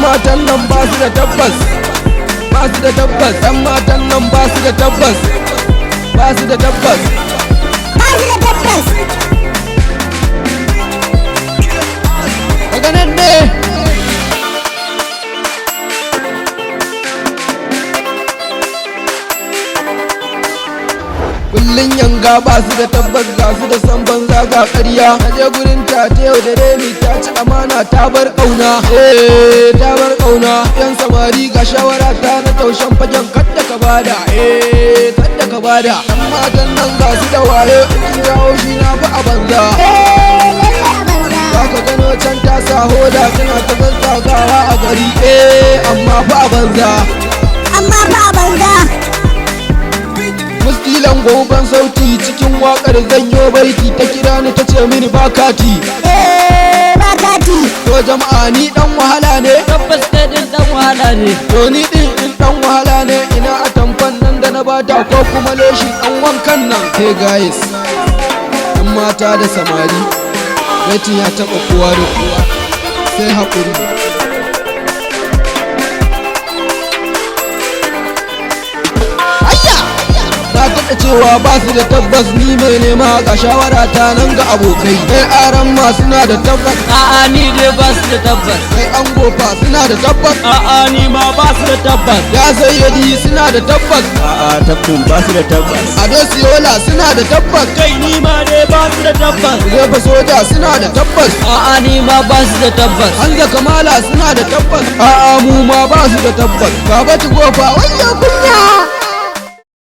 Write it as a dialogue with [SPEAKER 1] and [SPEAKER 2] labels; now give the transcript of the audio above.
[SPEAKER 1] Matan nan ba su da tabbas, ba su da tabbas. Yan matan nan ba su da tabbas, ba su da tabbas.
[SPEAKER 2] Ba su da tabbas.
[SPEAKER 1] Daga nan ne. Kullun yanga ba su da tabbas, ga su da san banza, ga ƙarya. Na je gurin ta, ta yau da ni, ta ci amana, ta bar ƙauna, eh, ta bar ƙauna. Yan samari, ga shawara ta na taushen fagen, kadda ka bada, eh, kadda ka bada. Yan matan nan ga su da waye, in ji haushi na fi a banza.
[SPEAKER 2] Eh, lalle a banza.
[SPEAKER 1] Za ka gano can ta sa hoda, tana ta zazzagawa a gari, eh, amma fa a banza.
[SPEAKER 2] Amma fa a banza.
[SPEAKER 1] Mustilan goban sauti, cikin wakar zanyo baiti. Ta kira ni, ta ce mini ba kati.
[SPEAKER 2] Eh, ba kati.
[SPEAKER 1] To jama'a, ni dan wahala ne.
[SPEAKER 3] Tabbas, kai din dan wahala ne.
[SPEAKER 1] To ni din in dan wahala ne, ina a tamfan nan da na bata, ko kuma leshin dan wankan nan? Hey guys, yan mata da samari, baitin ya taba kowa da kowa, sai haƙuri. Ayya! Na taɓa cewa ba su da tabbas, ni mai nema, ga shawara ta nan ga abokai. Kai aran ma, suna da tabbas?
[SPEAKER 3] A'a, ni dai ba su da tabbas.
[SPEAKER 1] Kai an gofa, suna da tabbas?
[SPEAKER 3] A'a, ni ma ba su da tabbas.
[SPEAKER 1] Ya sayyadi, suna da tabbas?
[SPEAKER 4] A'a, tafkin ba su da tabbas.
[SPEAKER 1] Ado Siyola, suna da tabbas?
[SPEAKER 3] Kai, ni ma dai ba su da tabbas.
[SPEAKER 1] Zefa Soja, suna da tabbas?
[SPEAKER 3] A'a, ni ma ba su da tabbas.
[SPEAKER 1] Hanza Kamala, suna da tabbas? A'a, mu ma ba su da tabbas. Babatu Gofa, wayo kunya.